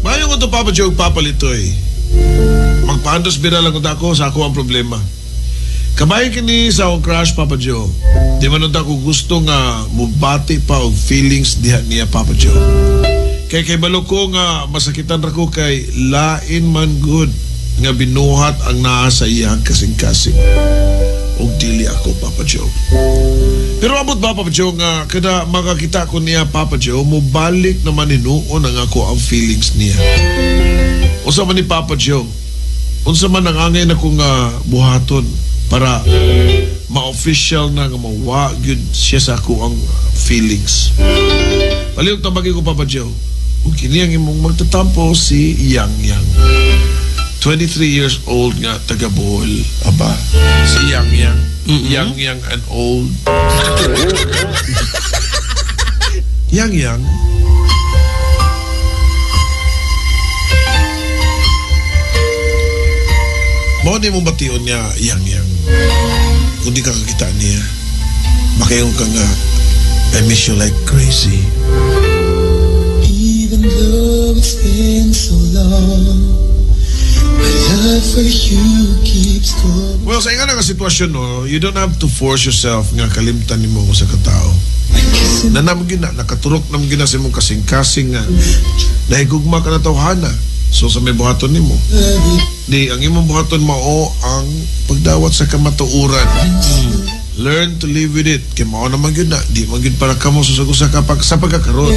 Maayong udto, Papa Joe, Papa Litoy. Magpaandos bira lang ako sa ako ang problema. Kabay kini sa akong crush, Papa Joe. Di man ako gusto nga mubati pa og feelings diha niya, Papa Joe. Kay balo ko nga masakitan ra ko kay lain man good nga binuhat ang naa sa iyang kasing-kasing. Og dili ako, Papa Joe. Pero abot ba, Papa Joe, nga kada makakita ko niya, Papa Joe, mubalik naman hinuon ang ako ang feelings niya. Unsa man ni, Papa Joe? Unsa man ang angay na kong buhaton para ma-official na nga mawa gyud siya sa ako ang feelings? Palihog tambagi ko, Papa Joe. Ug kini ang imong magtatampo, si Yang Yang. 23 years old nga taga Bohol. Aba, si Yang Yang. Yang Yang and old. Yang Yang. Mao ni mong bation niya, Yang Yang. Kung di ka kakita niya, makaingon ka nga, "I miss you like crazy." Even though it's been so long, my love for you keeps going. Well, sa inga nga sitwasyon, no, you don't have to force yourself nga kalimtan nimo sa katao. Nanam gina, nakaturok nam gina sa imong kasing-kasing nga nahigugma ka na tawhana. So sa may buhaton nimo, di ang imong buhaton mao ang pagdawat sa kamatuoran. Learn to live with it. Kay mao naman gyud na, di man gyud para kamo sa usa ka pag sa pagkakaron.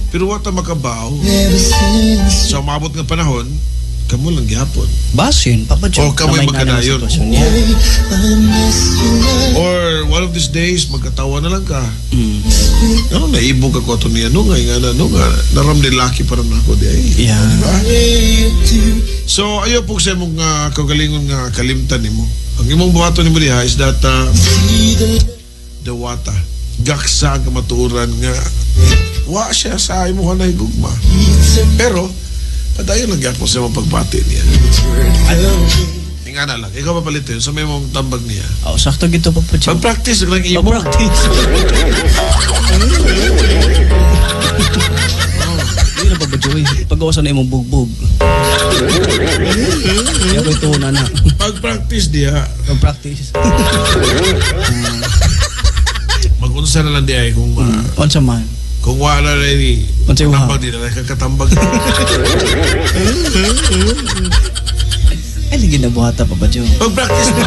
Pero wa ta makabaw. Sa umabot nga panahon, kamo lang gihapon. Basin, Papa Joe. O, kamoy Namay nga naman magkadayon. sitwasyon niya. Or one of these days, magkatawa na lang ka. Ano, naibog ka ko ato niya, no nga, nga na, no nga, naram ni laki para na ako di ay. Diba? So, ayaw po sa imong kagalingon nga kalimtan nimo. Ang imong buhaton nimo diha is that dawata. Gaksa ang kamatuoran nga wa siya sa imong nahigugma. Pero, padayon lang gyapon sa imong pagbati niya. Inga na lang. Ikaw pa palito yun sa may mong tambag niya. Oh, sakto gito, Papa Joe. Pag-practice lang imo. Pag-practice. Hindi na, Papa Joe. Pag-uwasan na imong bugbog. Kaya ko ito na na. Pag-practice diha. Pag-practice. Mag-unsa na lang diha eh, kung Unsa man. Kung wala na ni Unsay uha? tambag di na kakatambag. Ay, lagi na buhata, Papa Joe. Pag-practice na.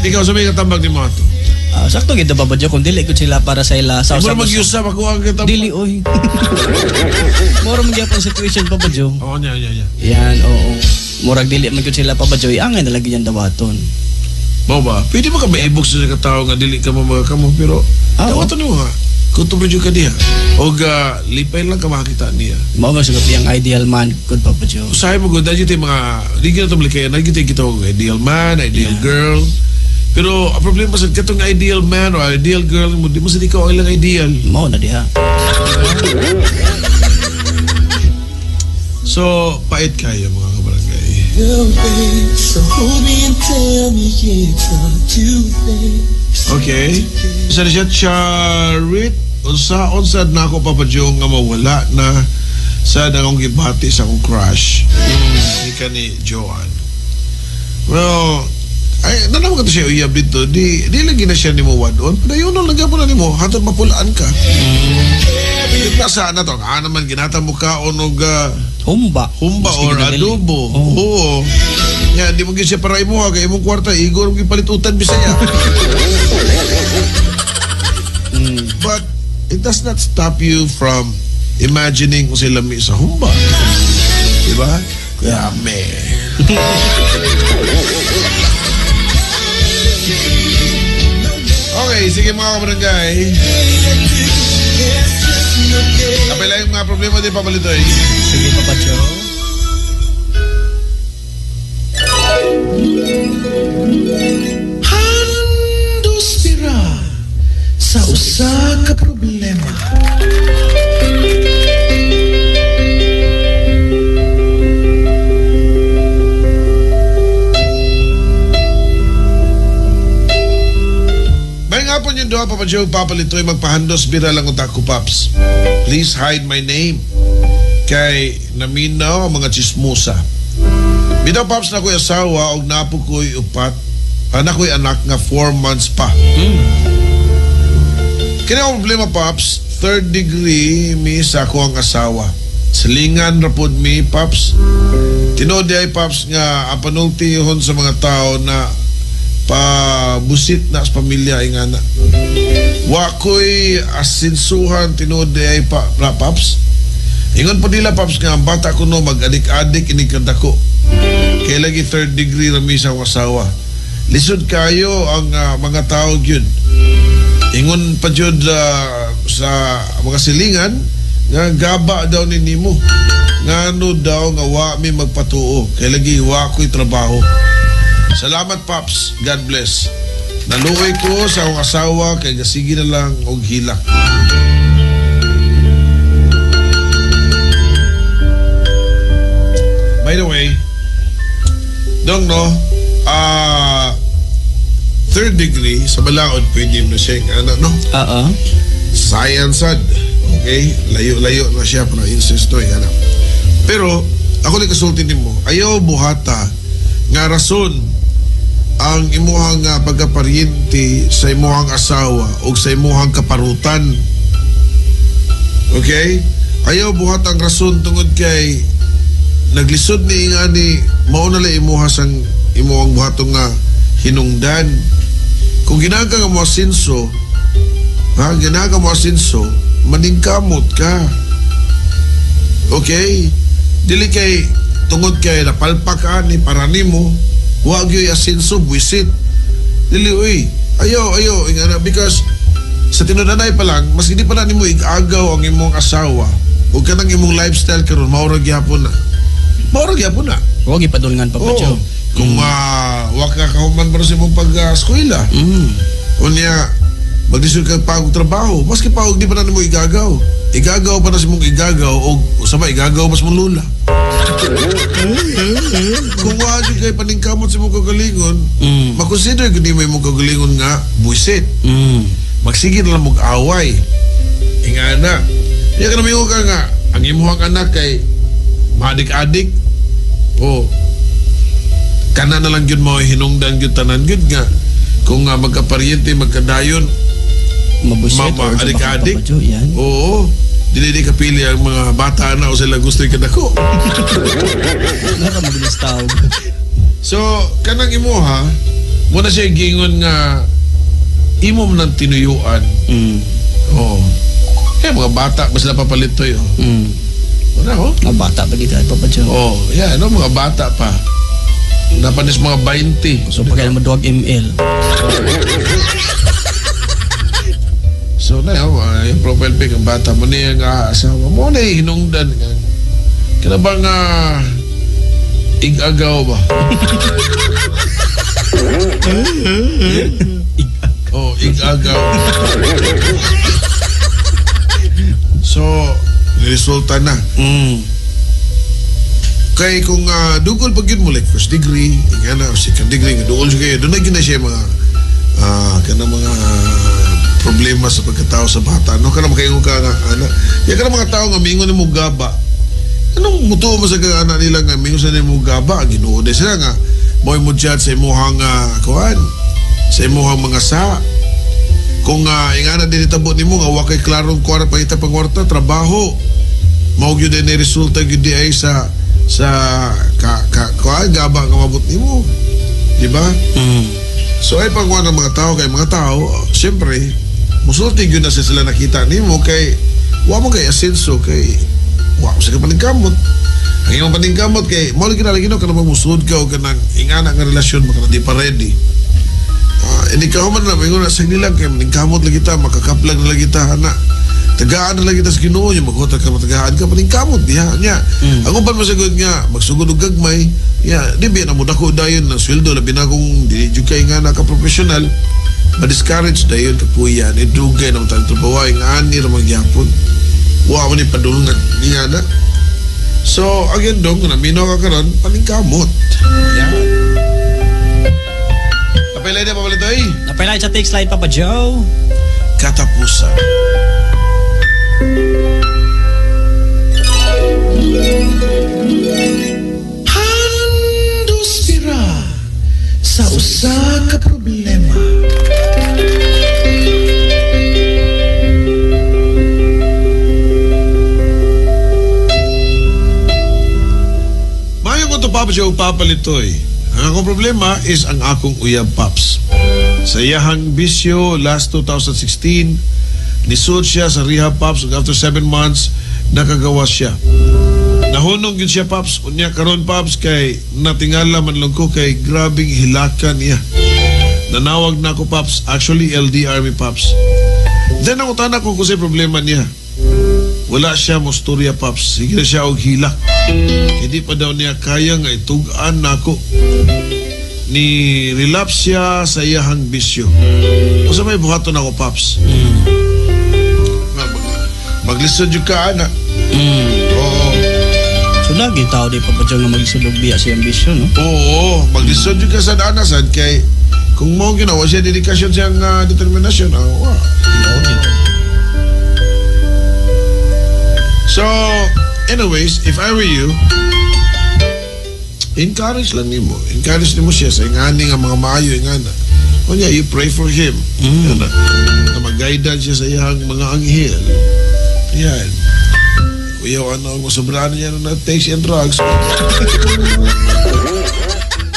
Ikaw sa may katambag ni mo ato. Sakto gito, Papa Joe. Kung dili ko sila para sa ila. Sa Mura mag-usap ako ang katambag. Dili, oy. Mura magyapon situation, Papa Joe. Oo, niya, niya, niya. Yan, oo. Murag dili man gyud sila, Papa Joe. Angay na lagi yan dawaton. Mao ba? Pwede ba ka maibog sa katao nga dili ka mo magkamo pero dawaton nimo ha. Kutob ra jud ka diha. Og lipay lang ka makakita niya. Mao ba siguro yang ideal man good, Papa Joe. Usahay mo gud dahil yung mga di gyud na kaya na gyud kita og ideal man, ideal girl. Pero ang problema sa katong ideal man or ideal girl mo, di mo sa di ka ang ilang ideal. Mao na diha. So, pait kayo mga kabarangay. So hold me and tell me it's not too late. Okay. Isa na siya, Charit. Unsa, unsa na ako, Papa Joe, nga mawala na sa akong gibati sa akong crush. Ni ka ni Joanne. Well, ay, nanaman ka to siya uyab dito. Di lagi na siya ni mo wadon. Padayon na lang po na ni mo. Hatod mapulaan ka. Di ba sana to? Ah, naman, ginata mo ka o nog, humba. Humba Maski or ginadali. adobo. Oo. Ya, di mo gyud siya para imo ha kay imong kwarta igor mo gipalitutan bisaya. But it does not stop you from imagining kung sila lami sa humba. Diba? Yummy. Okay, sige mga kabarangay. Kapay lang yung mga problema din, Papa Litoy. Sige, Papa Joe. Handos bira sa usa ka problema. May nga po yung doha, Adlaw, Papa Joe, Papa Litoy, magpahandos bira lang unta ko, Paps. Please hide my name. Kay naminaw ang mga chismosa. Bitaw, Paps, na ko'y asawa og napo ko'y upat. Anak ko'y anak nga 4 months pa. Kini ang problema, Paps, third degree mi sa ako ang asawa. Silingan rapod mi, Paps. Tinuod ay, Paps, nga ang panultihon sa mga tao na pabusit na sa pamilya ay nga na. Wa ko'y asinsuhan tinuod ay pa, na, Paps. Ingon po nila, Paps, nga ang bata ko no mag-adik-adik ini kadako. Kaya lagi third degree rami sa akong asawa. Lisod kayo ang mga tao gyud. Ingon pa jud sa mga silingan nga gaba daw ni nimo. Ngano daw nga wa mi magpatuo. Kay lagi wa ko'y trabaho. Salamat, Paps. God bless. Naluoy ko sa akong asawa kay gasigi na lang og hilak. By the way, dong no, third degree sa balaod pwede mo na siya yung anak, no? Oo. Science sad. Okay? Layo-layo na siya para incest to, yung anak. Pero, ako na kasulti nimo, ayaw buhata nga rason ang imuhang pagkaparyente sa imuhang asawa o sa imuhang kaparutan. Okay? Ayaw buhat ang rason tungod kay naglisod ni nga ni mao na lang imuha sang imuhang buhatong nga hinungdan. Kung ginaga nga mo asinso, ha, ginaga mo asinso, maningkamot ka. Okay? Dili kay tungod kay napalpak ka ni para nimo, wa gyud asinso buisit. Dili uy. Ayaw, ayaw ingana because sa tinud-anay pa lang, mas hindi pa na nimo igagaw ang imong asawa o kanang imong lifestyle karon mao ra gyapon na. Mao ra gyapon na. Wa gipadulngan pa Oo. Joe. Kung wa ka kahuman para sa imong pag-eskwela. Unya maglisod ka pa og trabaho, maski pa og di pa na nimo igagaw. Igagaw pa na sa imong igagaw og sama igagaw mas mong lula. Kung wa jud kay paningkamot sa imong kagalingon, makonsider gud nimo imong kagalingon nga buisit. Magsige na lang mog away. Ingana. Iya ka na ka nga ang imuhang anak kay maadik-adik. O kana na lang gyud mo hinungdan gyud tanan gyud nga kung nga magkaparyente magkadayon Mabusit mama or sa adik-adik. Papa Joe, yan. Oo. Dili di kapili ang mga bata na o sila gusto kadako. Wala ka mabilis tao. So, kanang imuha, muna siya gingon nga imo man ang tinuyuan. Oo. Kaya mga bata, mas napapalitoy. Oh. Wala, oh. Mga bata pa dito, Papa Joe. Oh, yeah, no, mga bata pa. Napanis mga 20. So, pagka mo duwag ML. So, na yun, yung profile pic, ang bata mo niya nga asawa mo na hinungdan. Kaya bang igagaw ba? Oh, igagaw. So, resulta na. Kay kung dugol pag yun mo, like first degree, nga na, second degree, nga dugol siya kayo, doon na yun na siya mga kanang mga problema sa pagkatao sa bata. No, kanang makaingon ka nga, ana. Ya kanang mga tao nga mingon nimo gaba. Anong mutuo mo sa anak nila nga mingon sa nimo gaba? Ginoo din sila nga mo'y mo judge sa imuhang kuan, sa imuhang mga sa. Kung ingana din itabo nimo nga wa kay klarong kuan pangita pangwarta, trabaho. Mao gyud ni resulta gyud di ay sa ka, ka kuan gaba nga mabot nimo. Di ba? So ay pagkuha ng mga tao kay mga tao, siyempre musulti gyud na sila nakita nimo kay wa mo kay asenso kay wa mo sa paningkamot. Ang imong paningkamot kay mo lagi na lagi no kanang musud ka o kanang ingana nga relasyon maka di pa ready. Hindi ka man na mingon na sa nilang kay maningkamot lagi ta, makakaplag na lagi ta ana. Tagaan na lagi ta sa Ginoo nya maghuta ka matagaan ka paningkamot diha nya. Ang uban masagod nga magsugod og gagmay, ya di biya na mo dako dayon ng sweldo labi na kung dili jud kay nga naka professional. Ma-discourage dayon kapuyan, e dugay na matang trabaho nga ani ra magyapon. Wa man ni padulngan niya na. So again dong naminaw ka karon paningkamot. Yan. Napilay na pabalitoy. Napilay sa text line, Papa Joe. katapusan. Handos bira sa usa ka problema. Mayo ko to, Papa Joe, Papa Litoy. Ang akong problema is ang akong uyab, Paps. Sa iyahang bisyo last 2016, nisud siya sa rehab, Paps, ug after 7 months nakagawas siya. Nahunong gyud siya, Paps. Unya karon, Paps, kay natingala man lang ko kay grabing hilakan niya. Nanawag na ako, Paps. Actually LDR mi, Paps. Then ang utana ko kung sa problema niya. Wala siya mostorya, Paps. Sige na siya og hilak. Hindi pa daw niya kaya nga itug-an nako. Ni relapse siya sa iyahang bisyo. Unsa may buhaton ako, Paps? Nga, maglisod jud ka ana. Oo. So lagi tao di Papa Joe nga maglisod og biya sa iyang bisyo, no? Oo, maglisod jud ka sa ana sad kay kung mo ginawa siya dedikasyon siyang determinasyon, wa. So, anyways, if I were you, encourage lang nimo. Encourage nimo siya sa ingani nga mga maayo ingana. Unya, you pray for him. Yan na. Na mag-guidance siya sa iyang mga anghel. Yan. Kuya, ano, masobraan niya na takes and drugs.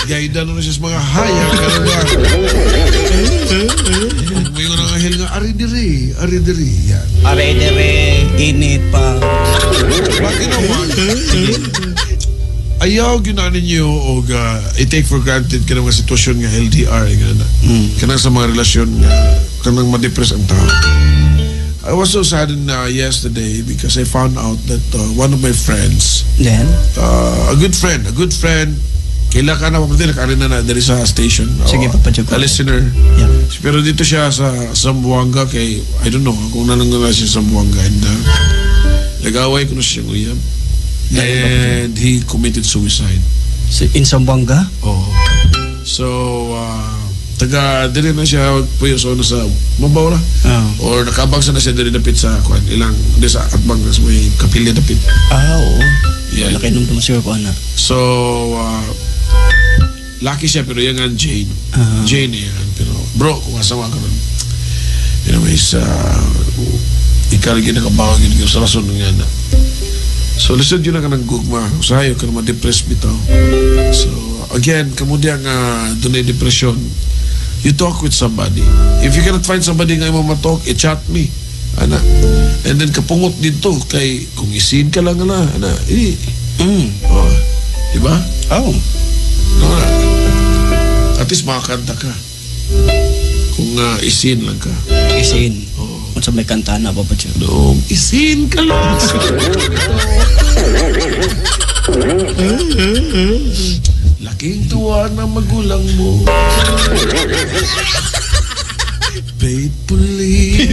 Guidance na siya sa mga hayag. Ano ba? May ng anghel nga, ari diri, ari diri. Yan. Ari diri, init pa. Bakit naman? Ayaw gyud ninyo og i-take for granted kanang mga sitwasyon nga LDR nga na. Kanang sa mga relasyon nga kanang ma-depress ang tao. I was so saddened yesterday because I found out that one of my friends, Then a good friend, kaila ka na mapatid, nakarin na na diri sa station. Sige, Papa Joe. A listener. Yeah. Pero dito siya sa Zamboanga kay, I don't know kung nanangala siya sa Zamboanga, and nag-away ko na siyang uyab. And he committed suicide. So, in Zamboanga? Oo. So, taga diri na siya puyo sa sa Mabaw na. Oh. Or nakabagsa na siya diri dapit sa kuan ilang di sa atbang sa may kapilya dapit. Ah, oo. Yeah. Laki nung tumasir ko ana. So, lucky siya pero yan nga Jane. Jane yan. Pero bro, kung asa ka ron. Anyways, ikalagay na kabawag yun sa rason nga na. So, lisod yun ang kanang gugma. Usahay ka na ma-depress bitaw. So, again, kamudiya nga doon ay depression, you talk with somebody. If you cannot find somebody nga imong matalk, i-chat me. Ana. And then, kapungot dito kay kung isin ka lang na, ana, eh. Oh, diba? Oh. No, na. At least makakanta ka. Kung isin lang ka. Isin. Oo. Kung sa may kanta na, Papa Joe. Noong isin ka lang. Laking tuwa ng magulang mo. Faithfully.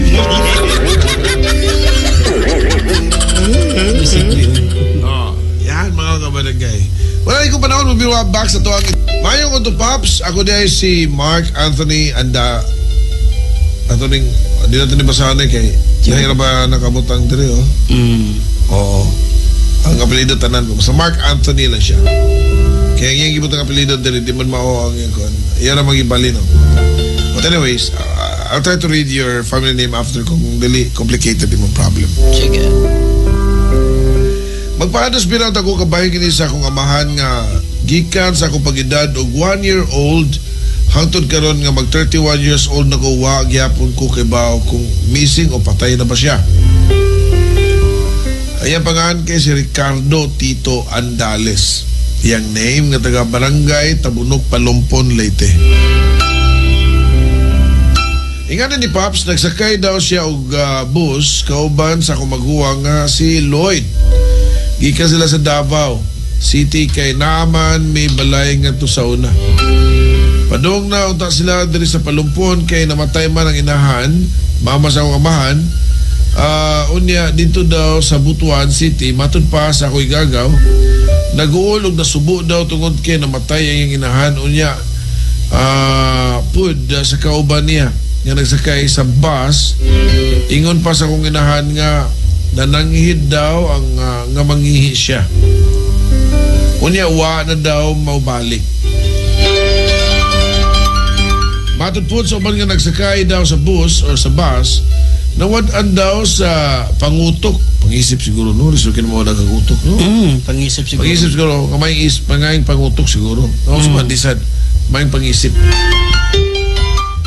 Oh, yan mga kabarangay. Wala ko panahon mabiwa back sa tuwang. Mayong Auto Pops, ako di ay si Mark Anthony Anda. Ato ning di natin ibasahan eh kay dahil ba nakabutang diri oh. Oo. Ang apelyido tanan ko. Sa Mark Anthony lang siya. Kaya ang iyang gibutang apelyido diri di man mao ang iyang kon. Iyan ang magibali no. But anyways, I'll try to read your family name after kung dili complicated imong problem. Sige. Magpaados bilang ako kabahin kini sa akong amahan nga gikan sa akong pag-edad og 1 year old hangtod karon nga mag 31 years old na ko wa gyapon ko kay bao kung missing o patay na ba siya. Ayan pangalan kay si Ricardo Tito Andales. Iyang name nga taga Barangay Tabunok, Palumpon, Leyte. Ingana ni Pops, nagsakay daw siya og bus kauban sa akong maguwang nga si Lloyd. Gikan sila sa Davao City kay naaman may balay ngadto sa una. Padung na unta sila diri sa Palumpon kay namatay man ang inahan, mama sa akong amahan. Unya dito daw sa Butuan City, matud pa sa ako'y gagaw, naguol og nasubo daw tungod kay namatay ang iyang inahan. Unya pud sa kauban niya. nga nagsakay sa bus, ingon pa sa akong inahan nga nananghid daw ang nga mangihi siya. Unya wa na daw maubalik. Matod po sa uban nga nagsakay daw sa bus or sa bus, nawad-an daw sa pangutok. Pangisip siguro, no? Risukin mo na kagutok, no? Pangisip siguro. Pangisip siguro, kamay pangutok siguro. No, sa may pangisip.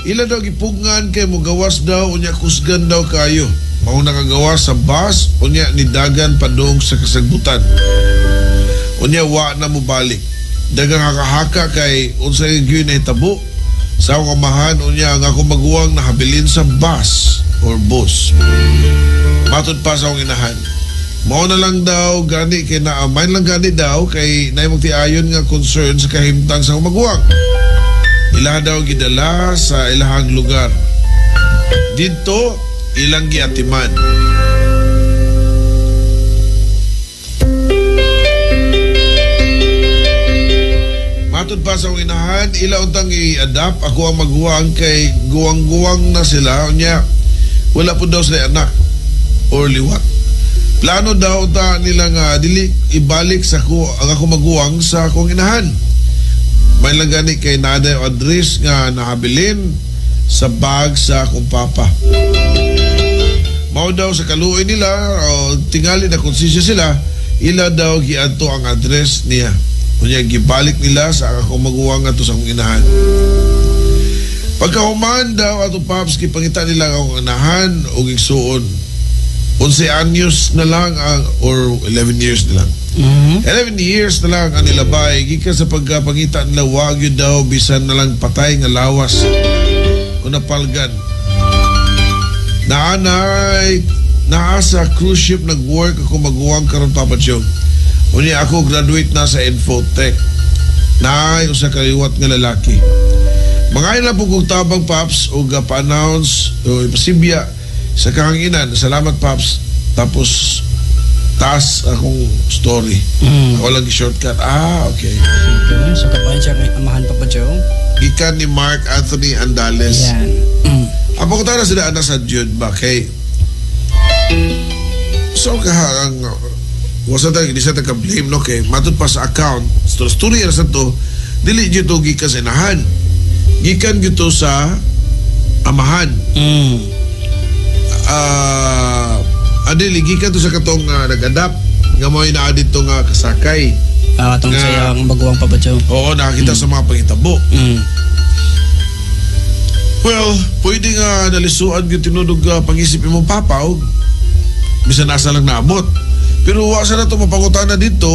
Ila daw gipugngan kay mugawas daw, unya kusgan daw kayo. Mao nakagawas sa bus, unya nidagan padung sa kasagbutan. Unya wa na mobalik. Dagang haka-haka kay unsay gyud nahitabo sa akong amahan, unya ang akong maguwang nahabilin sa bus or bus. Matod pa sa akong inahan. Mao na lang daw gani kay naamay lang gani daw kay naimong tiayon nga concern sa kahimtang sa akong maguwang. Ila daw gidala sa ilahang lugar. Didto ilang giatiman. Matod pa sa akong inahan, ila untang i-adapt ako ang maguwang kay guwang-guwang na sila. Unya, wala po daw sila anak or liwat. Plano daw ta nila nga dili ibalik sa ko ang ako maguwang sa akong inahan. May lang gani kay nada yung address nga nahabilin sa bag sa akong papa. Mao daw sa kaluoy nila o tingali na konsensya sila, ila daw giadto ang address niya. Unya gibalik nila sa akong maguwang ato sa akong inahan. Pagkahuman daw ato paps, gipangita nila ang akong inahan og igsuon. 11 anyos na lang ang, or 11 years na lang. 11 years na lang ang nilabay. Gikan sa pagkapangita nila, wag yun daw, bisan na lang patay nga lawas o napalgan. Naanay, naa sa cruise ship nag-work ako maguwang karon Papa Joe. Unya ako graduate na sa Infotech. Naay usa ka liwat nga lalaki. Mangayon lang po kong tabang Paps o pa-announce o ipasibya sa kahanginan. Salamat Paps. Tapos taas akong story. Ako lang shortcut. Ah, okay. Okay. So kapahin siya may amahan Papa Joe. Gikan ni Mark Anthony Andales. Yan. Ang pagkutana sila anak sa Jude ba kay so kahang wasa tayo, hindi siya taga-blame, no? Kay matod pa sa account, story na sa to, dili dito gikan sa inahan. Gikan dito sa amahan. Adili, gikan to sa katong nag-adapt nga mo inaa dito nga kasakay. Atong sayang maguwang Papa Joe. Oo, nakakita sa mga pangitabo. Well, pwede nga nalisuan yung tinudog pangisip imong papa og bisan asa lang naabot. Pero wa sa na ito mapangutana dito,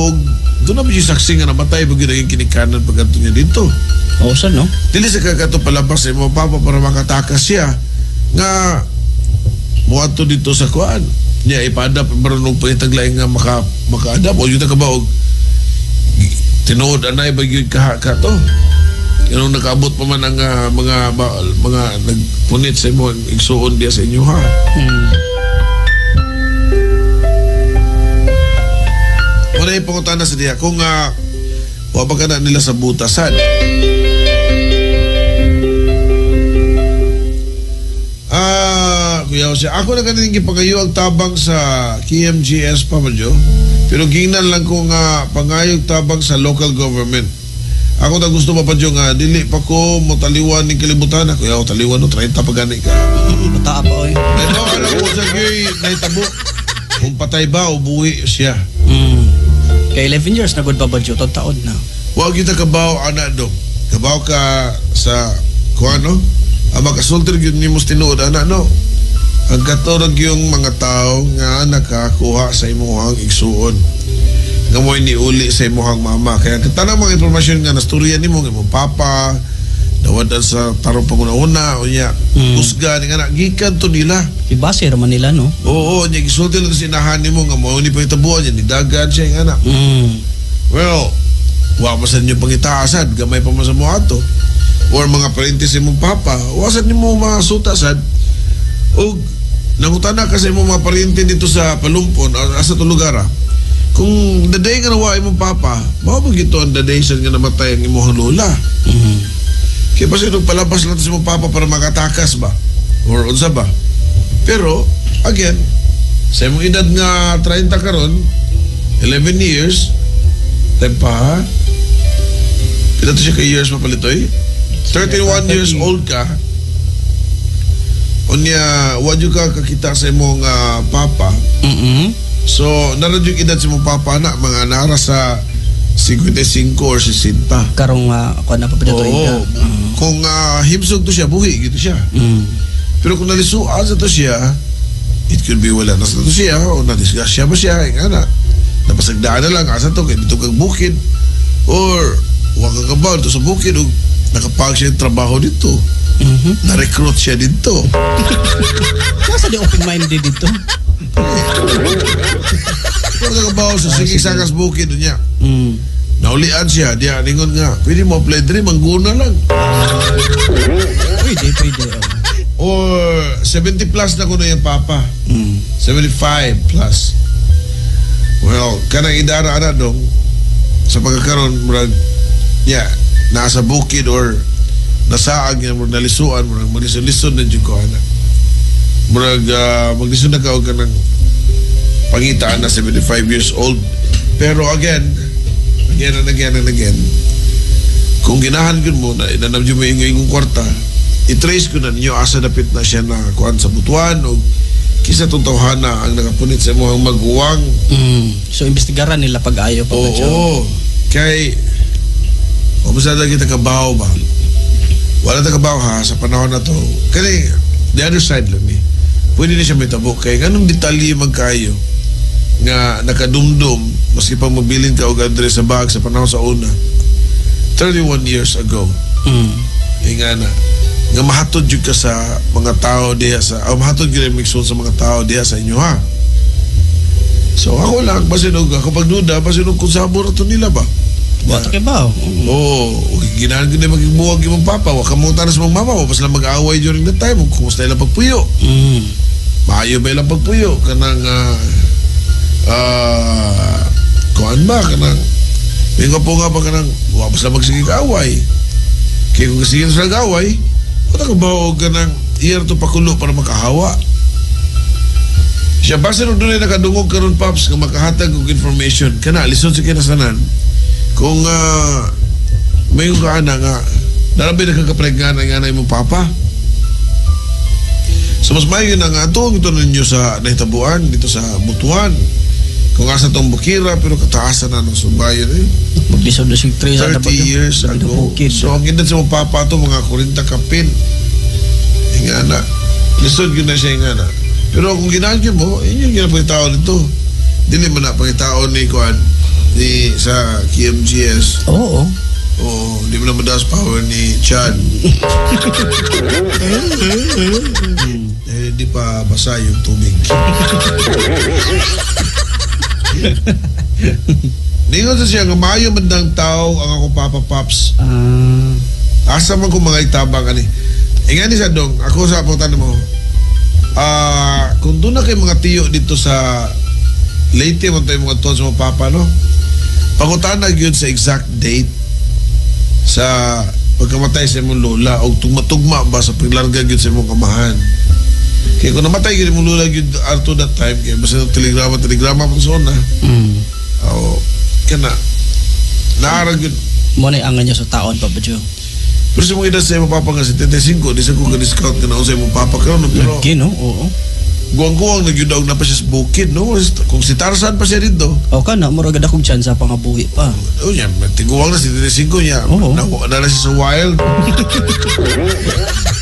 doon na medyo saksi nga namatay pag yun naging kinikanan pagkanto niya dito. Oo, sir, no? Dili sa kagato palabas sa imong papa para makatakas siya nga muadto dito sa kuan. Niya ipa-adapt marunong pa itaglaing nga maka-adapt. O yun na ka ba og tinuod anay ba yun kahaka to? Yung nakaabot pa man ang mga nagpunit sa imo igsuon diya sa inyo ha. Wala yung pangutana sa diya kung wa ba ka na nila sa butasan. Kuya Jose, ako na ganin gipangayo ang tabang sa KMGS Papa Joe, pero gingnan lang ko nga pangayog tabang sa local government. Ako na gusto Papa Joe nga dili pa ko motaliwan ning kalibutan. Ako yaw taliwan no 30 pa gani ka. Bata pa oy. Pero alam ko sa gyud nahitabo kung patay ba o buhi siya. Kay 11 years na good Papa Joe, taon na. Wa gyud ta kabaw ana do. Kabaw ka sa kuano? Ang makasulti gyud nimo sa tinuod ana no. Ang katorag yung mga tao nga nakakuha sa imuhang igsuon. Nga mo'y niuli sa imuhang mama. Kaya tanang mga impormasyon nga nasturya nimo nga imong papa, nawadan sa tarong panguna-una, unya, kusgan, nga na, gikan to nila. Ibase raman nila, no? Oo, unya, gisulti lang sa inahan nimo nga mao ni pangitabuan niya, nidagan siya nga na. Well, wa pa sa inyo pangitaasan, gamay pa man sa mo ato. Or mga parente sa imong papa, wa sad nimo masuta sad. Og nangutana ka sa imong mga parente dito sa Palumpon, asa to lugar, ah. Kung the day nga nawa imong papa, mao ba gito ang the day sad nga namatay ang imong lola? Kaya basta itong palabas lang sa mong papa para makatakas ba? Or unsa ba? Pero, again, sa imong edad nga 30 karon, 11 years, time pa ha? Pila to siya ka years, mapalitoy? 31 years old ka. Unya, wa jud ka kakita sa imong papa. So, naroon yung edad sa imong papa na, mga nara sa 55 or 60. Karong ako na, Papa Joy. Oo. Kung himsog to siya, buhi, gitu siya. Pero kung nalisuan sa to siya, it could be wala na sa to siya, o nadisgrasya ba siya, nga na. Napasagdaan na lang, asa to, kaya dito kag bukid. Or, wa ka kabaw dito sa bukid, o nakapag siya yung trabaho dito. Na-recruit siya dito. Nasa di open-minded dito. Kung nakabaw sa sige sakas bukid niya. Naulian siya, diya, ningon nga, pwede mo apply diri, mangguna lang. Pwede, pwede. Or 70 plus na kuno yung papa. 75 plus. Well, kanang idara ana dong sa pagkakaroon murag yeah, nasa bukid or nasaag niya, murag nalisuan, murag maglisod-lisod na jud ko ana. Murag maglisod na ka og kanang pangitaan na 75 years old. Pero again, again and again and again, kung ginahan gyud mo na inanam mo yung imong kwarta, i-trace ko na ninyo asa dapit na siya na kuan sa Butuan o kisa tong tawhana ang nakapunit sa imong maguwang. So imbestigaran nila pag-ayo, Papa Oo. Joe. Kay o basta kita kabaw ba? Wala ta kabaw ha sa panahon na to. Kani the other side lang ni. Pwede na siya may tabo kay nganong detalye man kayo nga nakadumdum maski pa magbilin ka og address sa bag sa panahon sa una 31 years ago. Nga na nga mahatod jud ka sa mga tao diha sa o mahatod gyud ang mixon sa mga tao diha sa inyo ha. So ako lang basin og ako pagduda basin og kung sabor to nila ba. Wa ta kay ba? Oo, ginahan gyud na magbuwag imong papa, wa ka mo tanas mong mama, wa pa sila mag-away during that time, kumusta ilang pagpuyo. Maayo ba ilang pagpuyo kanang kuan ba kanang may po nga pa kanang wa pa sila magsigig away. Kaya kung sige sila away, wala ka ba og kanang iyar to pakulo para makahawa. Siya basta nung dunay nakadungog karon, Paps, nga makahatag og information kana lisod sa kinasanan kung may ka ana nga narabi nakakapregnant nga na imong papa. So mas maayo na nga ato ito ninyo sa nahitabuan dito sa Butuan. Kung asa tong bukira pero kataasan na ng subayon eh. Maglisod na siya 3 30 years ago. Bukid. So ang edad sa mong papa to mga 40 kapin. Nga na. Lisod yun na siya nga na. Pero kung ginagyo mo, yun yung ginapangitao nito. Dili man na pangitao ni Kuan ni sa KMGS. Oo. O di mo na madas power ni Chad. Eh, di pa basa yung tubig. Ningon sa siya nga maayo man dang tao ang akong papa, Paps. Asa man kung mga itabang ani. Ingan ni sa dong, ako sa pangutana mo. Kung doon na kay mga tiyo dito sa Leyte man tayo mga tuwan sa mga papa, no? Pangutana gyud sa exact date sa pagkamatay sa imong lola o tugma-tugma ba sa paglarga gyud sa imong kamahan. Kaya kung namatay gyud imong lola gyud arto that time, kaya basta telegrama, telegrama pa sa una. O, kana, naara gyud. Mo na yung angan niya sa taon, Papa Joe. Pero sa mga edad sa imong papa nga 75, di sa ko ka-discount ka na sa imong papa karon, no? Pero Lagi, no? Oo. guwang-guwang nagyudaog na pa siya sa bukid, no? Kung si Tarzan pa siya dito, O ka na, murag akong chance pa nga buhi pa. Oh, niya, tiguang na 75 niya. Oo. Na, na siya sa wild.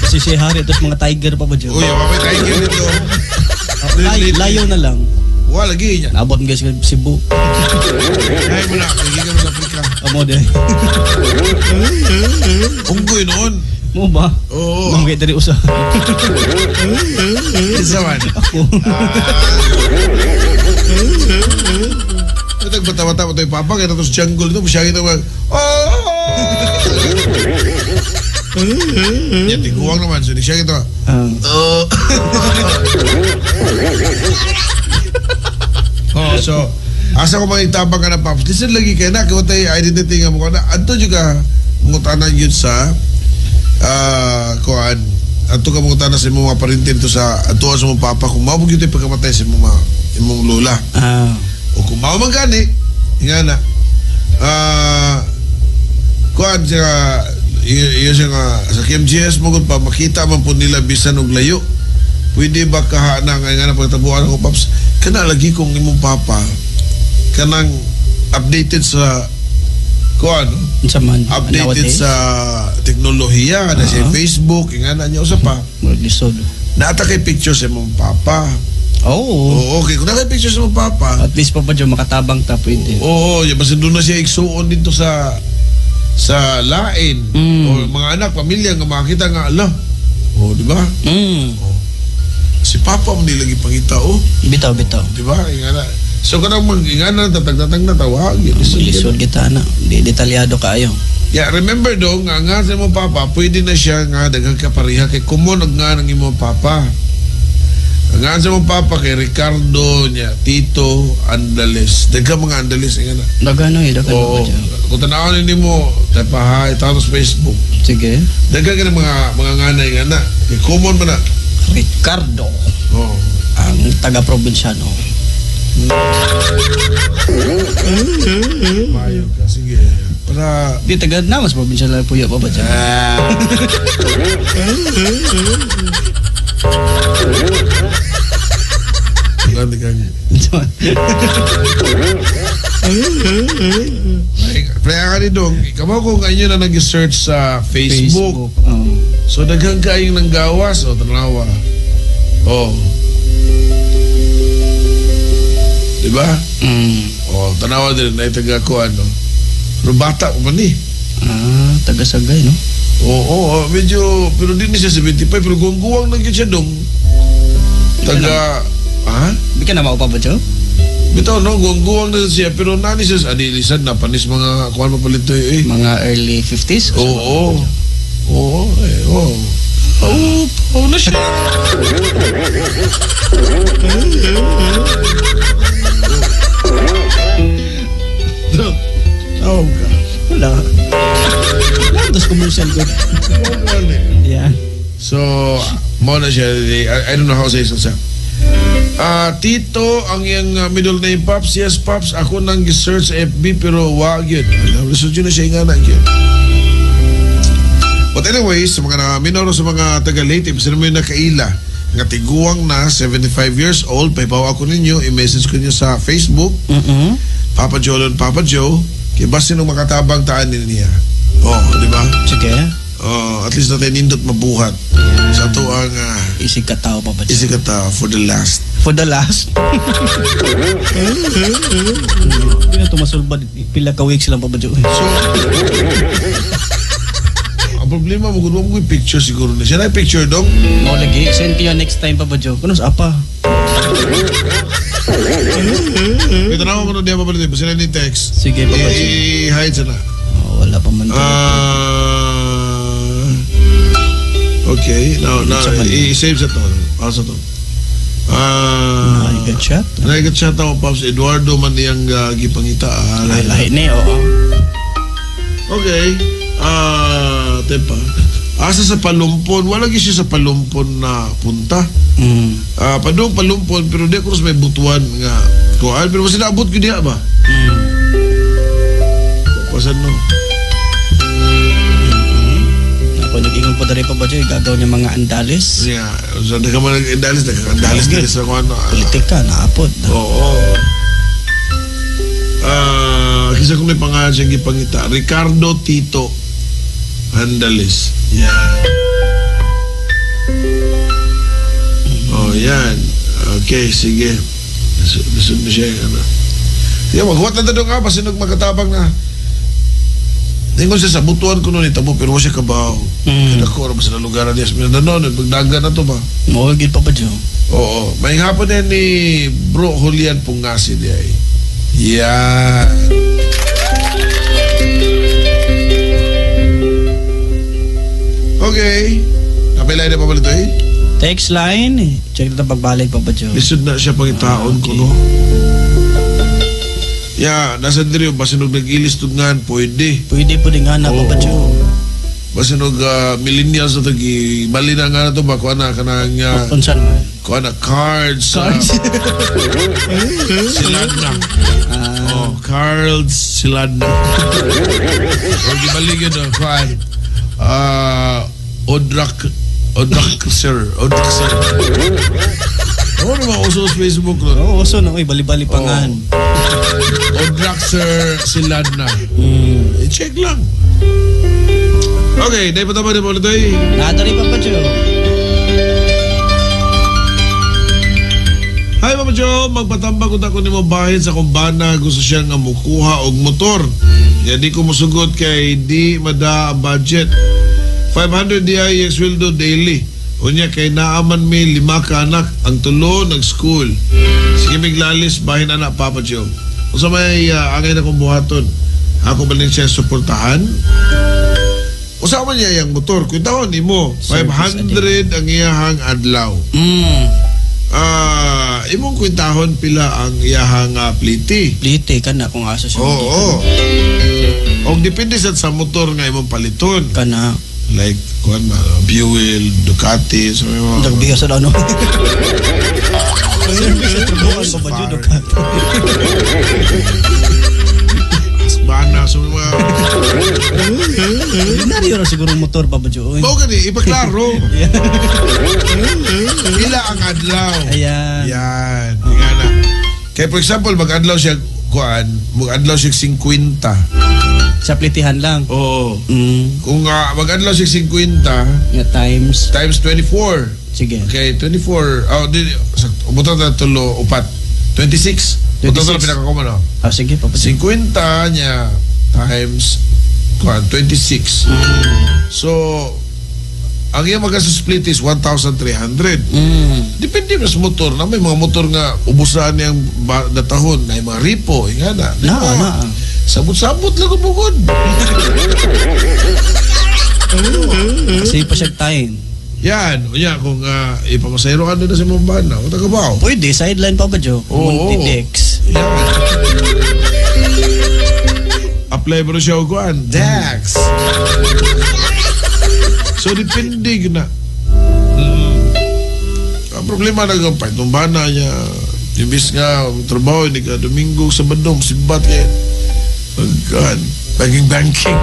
Kasi si Harry, tapos mga tiger pa ba dyan? Oh, yeah, mamay tiger dito. Layo na lang. Wala, lagi niya. Naabot mo guys sa Cebu. Ay mo na, lagi ka mo sa Afrika. Amo din. Unggoy noon. Mo ba? Oo. Mangga diri usa. Isa man. Ako. Ito, bata-bata mo ito yung papa, kaya tapos jungle ito, siya kita mag, oh! Yan, tiguang naman. So, di siya kita, oh. Oh, so, asa ko makitabang ka na, Paps. Listen lagi kayo na, kaya tayo identity nga mukha na. Anto juga, mungutanan yun sa Kuan, ato ka mong sa imong mga parente dito sa atuan sa imong papa kung mao gyud pagkamatay sa imong mga, imong lola. O kung mao man gani, nga na. Kuan siya iyo siya nga sa KMGS mo gud pa makita man po nila bisan og layo. Pwede ba kaha na nga na pagtabuan ako, Paps? Kana lagi kung imong papa kanang updated sa kuan, Unsa man updated nowadays? Sa teknolohiya na siya Facebook, nga na niya usa pa. Murag lisod. Naata kay picture sa imong papa. Oo. Oo, okay. Kung naa kay picture sa imong papa, At least, Papa Joe, makatabang ta pwede. Oo, ya basin doon na siya igsuon dito sa lain o mga anak, pamilya nga makita nga ala. Oh, di ba? Mm. Si papa mo nila gipangita, oh, Bitaw, bitaw. di ba? Ingana. So kanang mag ingana tatag-tatag na tawag, lisod. Lisod kita na. Di detalyado kaayo. Yeah, remember dong nga sa imong papa, pwede na siya nga daghang kapareha kay common og nga ng imong papa. Ang nga sa imong papa kay Ricardo niya, Tito Andales. Daghang mga Andales ingana. Dagano eh, dagano, Oo. Papa Joe. Kung tanawon ni mo, tapahay, tawag sa Facebook. Sige. Daghang ka ng mga nganay nga na. Kay common man na. Ricardo, Oo. ang taga-probinsyano. Mayo ka. Sige. Para Di taga na mas probinsyano lang puyo, Papa Joe. Ah. Ganda kang. Kaya ka ni Dong, ikaw kung inyo na nag-search sa Facebook. Oh. So daghang kaayong nanggawas o tanawa. Oh. Di ba? Mm. Oh, tanawa din na taga ko ano. Pero bata pa man eh. Ah, taga-sagay, no? Oo, oo, medyo pero di ni siya 75 pero guwang-guwang na gyud siya dong. Taga ha? Di ka na mao, Papa Joe? Bitaw no, guwang-guwang na siya pero nani siya sa adi lisan na panis mga kuan mapalito eh. Mga early 50s? Oo. Oo, eh, oo. Oo, oo na siya. Tawag ka. Wala. Wala, tapos commercial ko. Yeah. So, mo na siya. I don't know how to say it. Ah, Tito, ang iyang middle name, Pops. Yes, Pops. Ako nang gi-search sa FB pero wag yun. Lisod yun na siya nga na yun. But anyway, sa mga minoro sa mga taga Leyte, sino mo yung nakaila nga tiguang na 75 years old, pahibaw ako ninyo, i-message ko niyo sa Facebook, Papa Joe and Papa Joe, kay basin nung makatabang taan niya. Oh, di ba? Sige. Oh, at least natin nindot mabuhat sa ato ang Isig ka tao, Papa Joe. Isig ka tao for the last. For the last? Hindi na tumasulbad. Pila ka weeks lang, Papa Joe. So, ang problema mo, kung mo picture siguro na siya. Na picture dong. Mao lagi. Send kayo next time, Papa Joe. Kuno sa apa? Ito na ako kung diya papalit. Basta na ni text. Sige, Papa Joe. I-hide sana. Oh, wala pa man. Okay. Now, Sa man. I-save sa to. Para sa to. Ay, good chat. Naigat chat ako, Pops. Eduardo man niyang gipangita. Lahi, lahi ni, oo. Okay. Tepa. Asa sa Palumpon? Wala gyud siya sa Palumpon na punta. Padung Palumpon pero di ko sa may butuan nga kuan pero basta naabot gyud diha ba? Pasan no. Ako nag-ingon po diri, Papa Joe, gagaw niya mga Andales. Yeah, so di ka man nag-Andales, nagka-Andales diri sa kuan. Politika naapod. Oo. Kisa kung may pangalan siyang gipangita, Ricardo Tito Andales. Yeah. Oh, yan. Okay, sige. Lisod na siya. Ano. Sige, maghuwat na doon nga, basta magkatabang na. Ningon siya sa butuan ko noon itabo, pero wala siya kabaw. Kaya ko, sa lugar na diya sa Mindanao, pagdagan na to ba? Mo gid, Papa Joe. Oo. May hapon din ni Bro Julian Pungasi diya eh. Yan. Okay. Napilay na pa ba ito eh? Text line. Check na pagbalik, Papa Joe. Lisod na siya pangitaon ko, no? Yeah, nasa diri basin og nag-ilis tungan, pwede. Pwede po din nga na, Papa Joe. Basin og millennials na to gibali na nga na to ba kuan na kanang Unsa naman? Kuan na cards. Cards. Silad na. Oh, cards silad na. O gibali gyud ang kuan. Odrak Odrak sir, Odrak sir. Ano naman uso sa Facebook no? Oo, uso na oy, bali-bali pangan. Odrak sir silad na. I-check lang. Okay, dahil pa tama na ulit ay. Nadari Papa Joe. Hi Papa Joe, magpatambag ko nimo bahin sa kumbana gusto siya nga mukuha og motor. Ya di ko musugot kay di mada ang budget. 500 di ay ang sweldo daily. Unya kay naaman mi 5 ka anak, ang tulo nag-school. Sige miglalis bahin anak Papa Joe. Unsa may angay na kong buhaton? Ako ba rin siya suportahan? Usa man niya yang motor, kwentahon nimo 500 ang iyahang adlaw. Imong kwentahon pila ang iyahang pliti. Plite ka na kung asa siya. Oo. Og depende sad sa motor nga imong paliton. Kana. Like kuan ba, Buell, Ducati, so may mga Dagbiga sa ano. Service sa trabuhan pa ba dyan, Ducati? Husqvarna, so may mga Ordinaryo ra siguro motor pa ba dyan? Mao gani ipaklaro. Pila ang adlaw. Ayan. Yan. Nga na. Kaya for example, mag-adlaw siya kuan, mag-adlaw siya 50. Sa plitihan lang. Oo. Kung mag-adlaw siya 50 Nga times times 24. Sige. Okay, 24. Oh, di sakto. Butang na tulo upat. 26. Butang na 26. pinaka-common, no? Ah, sige, Papa Joe. 50 niya times kuan 26. So, ang iyang magka-split is 1,300. Depende pa sa motor na may mga motor nga ubusan niyang datahon na mga ripo, nga na. Na, Diba? na. Sabot-sabot lang ang bukod. Kasi pa siya time. Yan, unya kung ipamasayro ka na sa imong bana, wala ka ba? Pwede, sideline pa ba, Joe? Oo. Multi-dex. Yan. Apply mo na siya og kuan, Dex. So depende gyud na. Ang problema na kang itong bana niya, imbis nga trabaho, hindi ka Domingo, Sabado, sibat kay pagkaan, banking banking.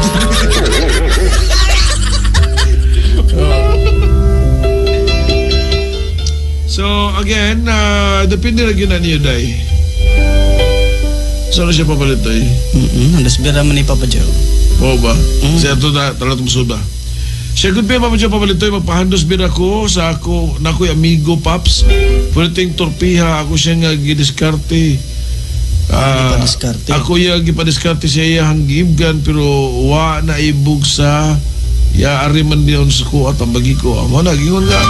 So again, depende na gyud na niyo day. Saan na siya papalit day? Alas bira man ni Papa Joe. Oo ba? Siya ito na, talagang tumusunod ba? Siya good pa, Papa Joe, pamalitoy, magpahandos bira ko sa ako, na ako'y amigo, Paps. Pwede torpiha, ako siya nga gidiskarte. Gipadiskarte. Ako yung gipadiskarte siya iyang giibgan, pero wa na ibog sa yaari man diyon sa ko at ang bagi ko. Amo na, gingon nga.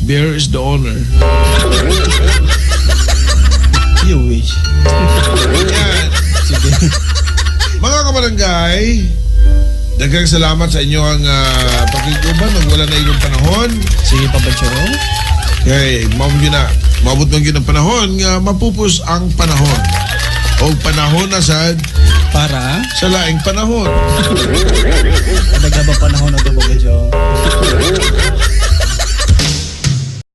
Bear is the owner. You wish. Yan. Sige. Mga kabarangay, daghang salamat sa inyo ang pakiguban. Wala na ilang panahon. Sige, Papa Joe. Kay, maabot man gyud ang panahon nga mapupos ang panahon. O panahon na sad para sa laing panahon. Daghang panahon na to, Papa Joe.